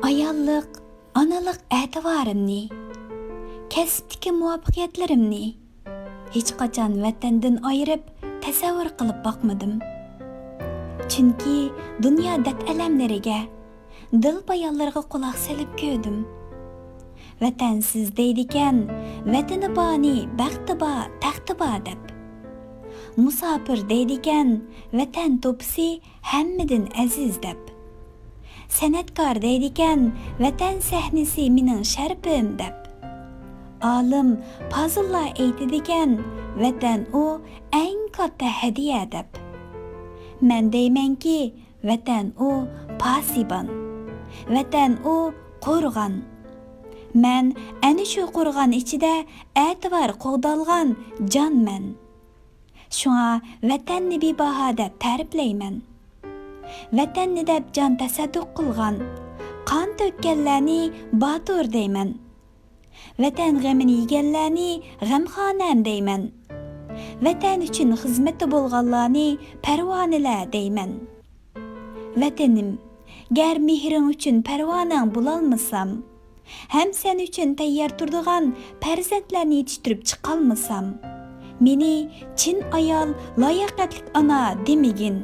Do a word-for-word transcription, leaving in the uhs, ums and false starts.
ئاياللىق، ئانىلىق ئەتىۋارىمنى، كەسىپتىكى مۇۋەپپەقىيەتلىرىمنى ھېچقاچان ۋەتەندىن ئايرىپ تەسەۋۋۇر قىلىپ باقمىدىم. چۈنكى دۇنيا دەرد-ئەلەملىرىگە، دىل بايانلىرىغا قۇلاق سېلىپ كۆردۈم. ۋەتەنسىز دەيدىكەن، ۋەتىنى بارنى بەختى بار، تەختى بار دەپ. مۇساپىر دەيدىكەن، ۋەتەن توپىسى ھەممىدىن ئەزىز دەپ. سەنئەتكار دەيدىكەن، ۋەتەن سەھنىسى مېنىڭ شەرىپىم دەپ. ئالىم، پازىللار ئېيتىدىكەن، ۋەتەن ئۇ ئەڭ كاتتا ھەدىيە دەپ. مەن دەيمەنكى، ۋەتەن ئۇ پاسىبان، ۋەتەن ئۇ قورغان. مەن ئەنە شۇ قورغان ئىچىدە ئەتىۋار قوغدالغان جانمەن. شۇڭا ۋەتەننى بىباھا دەپ تەرىپلەيمەن. ۋەتەننى دەپ جان تەسەددۇق قىلغان، قان تۆككەنلەرنى باتۇر دەيمەن. ۋەتەن غېمىنى يېگەنلەرنى غەمخانەم دەيمەن. ۋەتەن ئۈچۈن خىزمەتتە بولغانلارنى پەرۋانىلەر دەيمەن. ۋەتىنىم، گەر مېھرىڭ ئۈچۈن پەرۋانەڭ بولالمىسام، ھەم سەن ئۈچۈن تەييار تۇرىدىغان پەرزەنتلەرنى يېتىشتۈرۈپ چىقالمىسام، مېنى چىن ئايال، لاياقەتلىك ئانا دېمىگىن.